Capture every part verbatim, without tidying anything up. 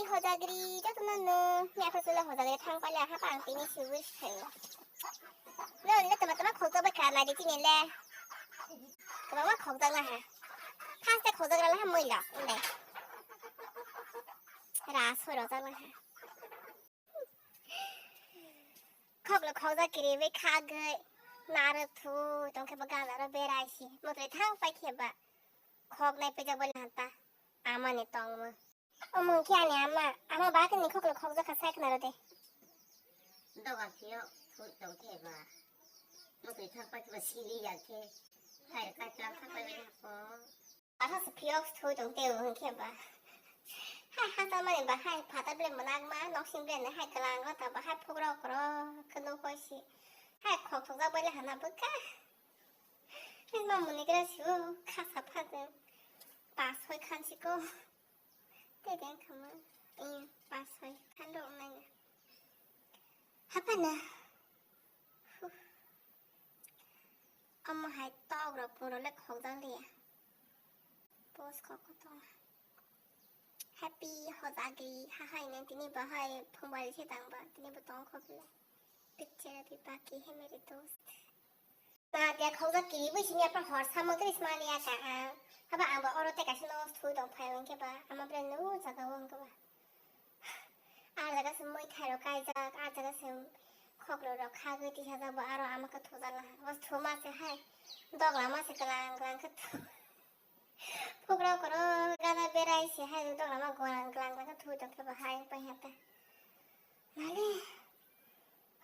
Hojagri, joto no no, ni aphuru chwla hojagri thang paila ha pang tini siwi khayo. No, no, tama tama khokjak bai kha nai di tini le. Tama ma khokjak na ha. First te khokjak rala ha moi la, inde. Ra soi rojak na ha. Khoklo khokjak kiri bai khagwi naro thu tongkhe ba ganaro berai si. Motoi thang pai khe ba khok nai pejak bai hanta amani tongmo. Omo khe ani ama, ama ba khe ni khoklo khokjak kha sai khna rode. Doga phio thu tongkhe ba. Motoi thang pai khe ba sili ya khe. Hai ka chang thang pai bai ko. Asa se phiyok se thoi tong teo hwnkhe ba. Hai hata mani ba hai phatar ble mwnakma noksing ble hai kwlang rota ba hai phukrok rok khe nukoi si. Hai khok thokjak bai le hana bwkha. Hai ma muni gra si o khasa phajwng. Pas hoi khan si ko. Te den khama. Iya pas hoi khan rok nai. Hapana. Huh. Omo hai tok rok puro le khokjak liya. Post kok ko tong. Happy hojagri ha hai ne tini bo hai phungbari se tang ba tini bo tong kho bele. Picture abhi baki hai mere dost. Na dia khokjak kiri bo sini apa hor samo tris ma liya ka ang. Haba ang ba oro te kaisa no thui tong phai hwnkhe ba ama bre no jaga o hwnkhe ba. Ar jaga se moi thairok kaijak, ar jaga se khoklo rok khagwi tisajak bo aro ama khe thujakna. O thuma se hai dogla ma se klang klang khe thu. Phukrok oro gana berai se hai dogla ma glang klang khe thu tong khe bo hai pai hata. Male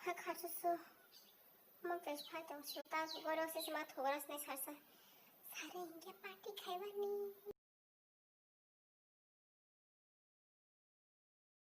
ha kharsu su. Mo tei phai tong su ta goro se ma thugra se sarsa. Sare hingke party khaibani.